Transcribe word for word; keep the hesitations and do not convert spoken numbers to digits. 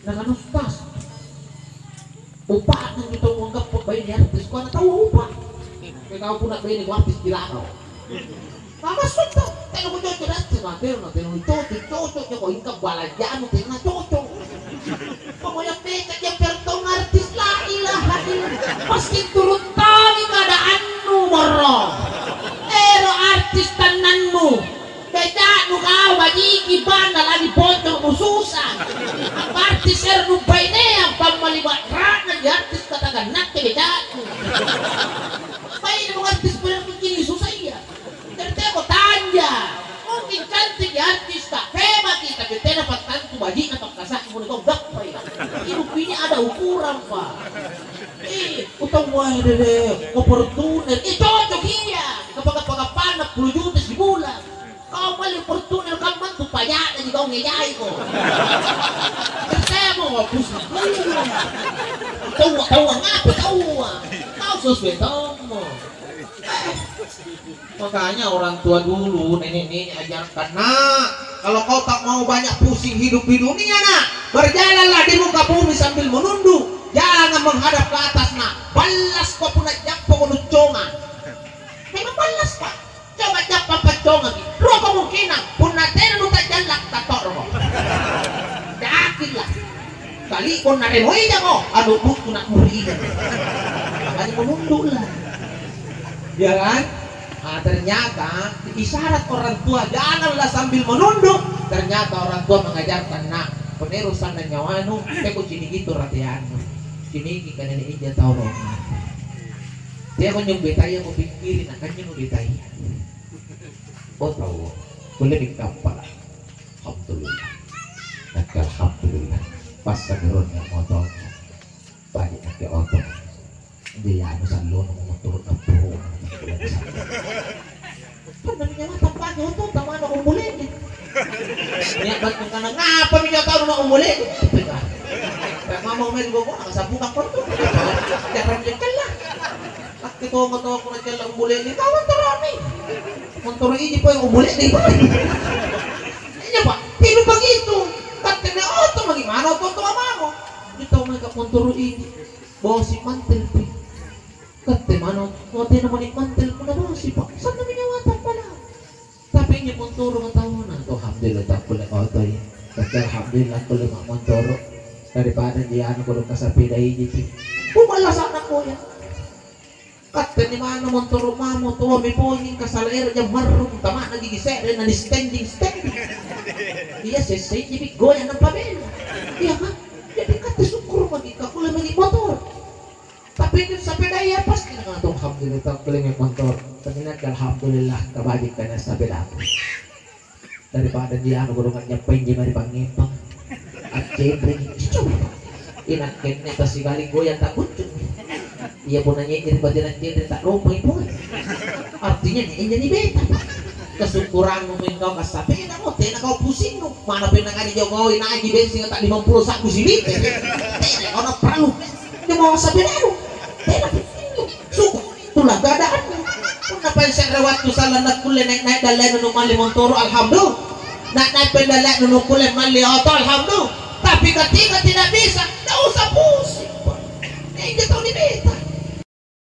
Nakana, "Ustaz, upa'na anjo tau anggappa baine artis, kua na tau upa'. Ke kau punna baine ku artis cilaka." Mamassutto, tena kucocok artis, na tena, na tena cocok, cocok jako ingka balajanu tena cocok. Pokoknya peka jemper tong artis, la ilaha illallah. Maski turun tangi keadaannu, borro. Ero artis tannannu. Beca'nu kau bajiki banna lagi bocoro' nu susah. Apa artis ero nu bainea pammali ba'ra'na di artis katagang nakke beca'nu. Baine mo artis pada kucini susah iya. Jari teko tanja. Mungkin cantik di artis tak pemaki tapi tena pattantu baji'na pakkasa'mu kau gappai. Hidup ini ada ukuran, Pak. Eh, utang wae dede, Fortuner. Eh, cocok iya. Kapagappa-gappanna puluh juta sebulan. Kau bali Fortuner kamma tu paja'naji kau ngejaiko. Percayamo, pusing. Taua, taua, ngapa taua? Kau sesuai tommo. Makanya orang tua dulu, nenek-nenek ajarkan, "Nak, kalau kau tak mau banyak pusing hidup di dunia, nak, berjalanlah di muka bumi sambil menunduk. Jangan menghadap ke atas, nak. Ballas kau punna jappa kau nucconga." Memang ballas, Pak. Coba jappa paccongangi. Rua kemungkinan, punna tena nutajalla, tattoroko. Yakinlah. Kali punna remoijako, anu buku nak muria. Makanya menunduklah. Ya kan? Ah, ternyata isyarat orang tua, "Janganlah sambil menunduk." Ternyata orang tua mengajarkan, "Nak, penerus sana nyawanu, teko ciniki tu rateanu. Ciniki kanene ija tau rona." Teako nyembetaya ko pikkiri, na kanynyamo betaya. Oh, tau. Kulle mingkappa. Alhamdulillah. Nakke alhamdulillah. Passang ronna motornya. Baji' nakke oto. Injo ya anu sallono mo turu' nappuhu. Punna minjo mata pake oto tamana umbule'ne. Nia' battu kana ngapa minjo tau na umbule'ne? Apa ka? Kayak mama main gogo, nakasabuka kontu. Jarang dia kella. Nakke tongo-tongo na kella umbule'ne, kau montoro'mi. Montoro' iji pole umbule'ne pole. Iya, Pak. Tiru begitu. Katte na oto, bagaimana oto-otoa mamo? Ini tau mae ka montoro' iji. Bosi mantel pi. Katte mano, tena mani mantel punna bosi, Pak. Sanna mi nyawata pala. Tapi injo montoro' taunna, alhamdulillah takkulle otoi. Tapi alhamdulillah kulle ma' montoro'. Daripada injo anu kodong kasapeda iji pi. Kumalla sana koya. Katte ni mano montoro' mamo, tuami poji, kasala ero' jammarrung, tama'na gigi se're na di standing, standing. Iya, sessai jibi goyang nampa bela. Iya kan? Jadi katte sukkuru' maki, kakulle maki motor. Tapi injo sapedaya pasti nakana tong, "Alhamdulillah, takkulle maki motor." Tapi nakke alhamdulillah, kabaji' kana sapedaku. Daripada injo anu kodong a'jappa injo mae ri pangngepang. Accenreki. Coba. Inakkenne tasikali goyang takuccu'. Iya punna nye'nyere' baji' naccenre' ta'rompai pole. Artinya nia' injo nibeta. Kasukkurannu mingkau kassapedamo, tena kau pusinnu. Mana penna kani jokoi naiki bensinga ta' limampulo sabbu siliter. Tena kau naparallu. Injo mau sapedanu. Tena pusinnu. Suku Tula keadaannu. Punna paeng se're wattu sallang nakkulle nai'-nai' dalle'nu numalli montoro', alhamdulillah. Nai'-nai' peng dalle'nu nukkulle malli oto, alhamdulillah. Tapi ketika tidak bisa, tidak usah pusing. Injo tau nibeta.